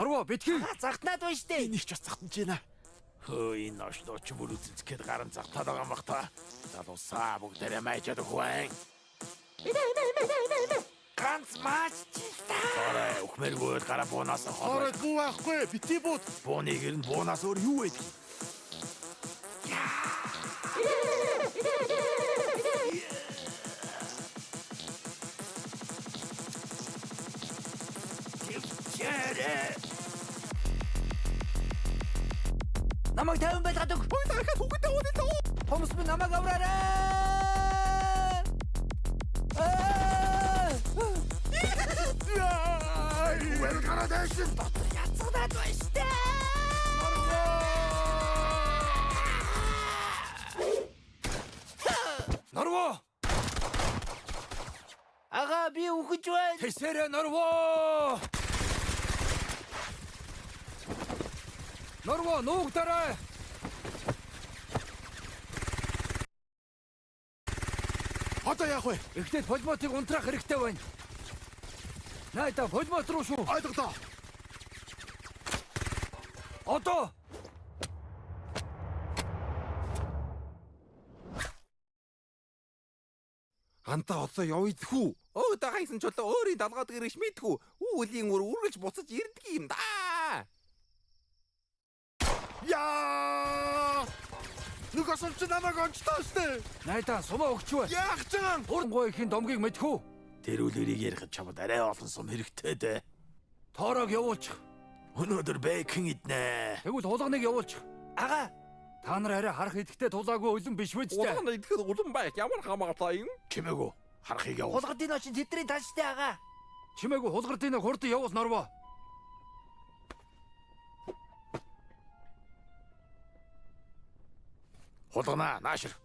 Арва битгий. Загтнаад байна штэ. Энийг ч бас загтанж байна. Хөө энэ нош нууч бүр үзэлцгээд гарan загтаад байгаа юм бах та. Залуусаа бүгдээрээ майжаад өгвэн. Ганц мааж чи та. Орой өхмөргөө гараа буунаас Орой хоолой. бүү байхгүй. Бити бууд. Бууны гэр нь буунаас өөр юу байдаг? Чэрэ. Намайг 50 байлгаад өг. Ой дахиад хүүхдээ яваад ирлээ. Хүмүүс минь намайг авраарай. Аа! Яа! Үгээр гараад айшин. Дотор яцгадаад байна штэ. Норво! Ага би үхэж байна. Тэсэрэ норво! Норво нуугдарай! Одоо яах вэ? Эхлээд полимотыг унтраах хэрэгтэй байна. Найда полимот руу шүү. Ойлголоо. Одоо Антаа одоо явъя тэхүү. Өө дагайсан чулуу өөрийн далгаад гэрэж мэдхүү. Үүлийн үр үргэлж буцаж ирдэг юм да. Яа! Нэг осолч намайг онцлоо штэ. найда сумаа өгч вэ. Яах ч юм? Уран ихийн домгийг мэдхүү. Тэр үлгэрийг ярихад чамд арай олон сум хэрэгтэй дээ. Тоорог явуулчих. Өнөөдөр бэкон иднэ. Тэгвэл хулганыг явуулчих. Ага Та нар арай харах идэхтэй тулаагүй өлөн биш үү дээ. Улаан идэхэд улам байх ямар хамаатай юм? Чимээгүй харахыг явуул. хулгардын очин тэдний талштай ага. Чимээгүй хулгардын хурдан явуул норво. Хулганаа наашир.